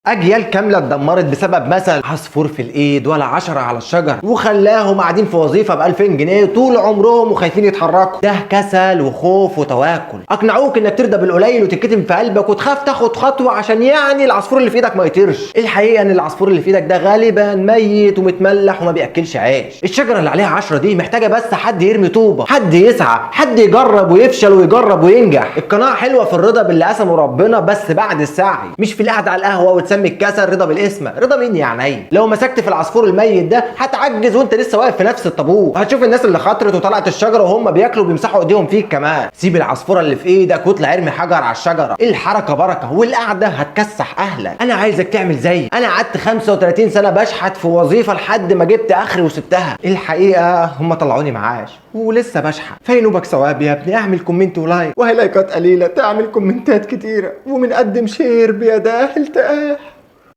اجيال كاملة اتدمرت بسبب مثل عصفور في الايد ولا 10 على الشجر، وخلاهم قاعدين في وظيفة ب 2000 جنيه طول عمرهم وخايفين يتحركوا. ده كسل وخوف وتواكل. اقنعوك انك ترضى بالقليل وتتكتم في قلبك وتخاف تاخد خطوة عشان يعني العصفور اللي في ايدك ما يطيرش. الحقيقة ان العصفور اللي في ايدك ده غالبا ميت ومتملح وما بياكلش عيش. الشجرة اللي عليها 10 دي محتاجه بس حد يرمي طوبة، حد يسعى، حد يجرب ويفشل ويجرب وينجح. القناعة حلوة في الرضا باللي قسمه ربنا، بس بعد السعي، مش في القعدة على القهوة وتسمي الكسل رضا بالقسمة. رضا مين يعني؟ لو مسكت في العصفور الميت ده هتعجز وانت لسه واقف في نفس الطابور. هتشوف الناس اللي خطرت وطلعت الشجرة وهم بياكلوا وبيمسحوا ايديهم فيك كمان. سيب العصفوره اللي في ايدك واطلع ارمي حجر على الشجرة. الحركة بركة والقعده هتكسح اهلك. انا عايزك تعمل زيي. انا قعدت 35 سنة بشحت في وظيفة لحد ما جبت اخري وسبتها. الحقيقة هم طلعوني معاش ولسه بشحت. فينوبك ثواب يا ابني، اعمل comment و like، وهي لايكات قليله تعمل كومنتات كتيرة، ومن قدم share بيداه التقاه.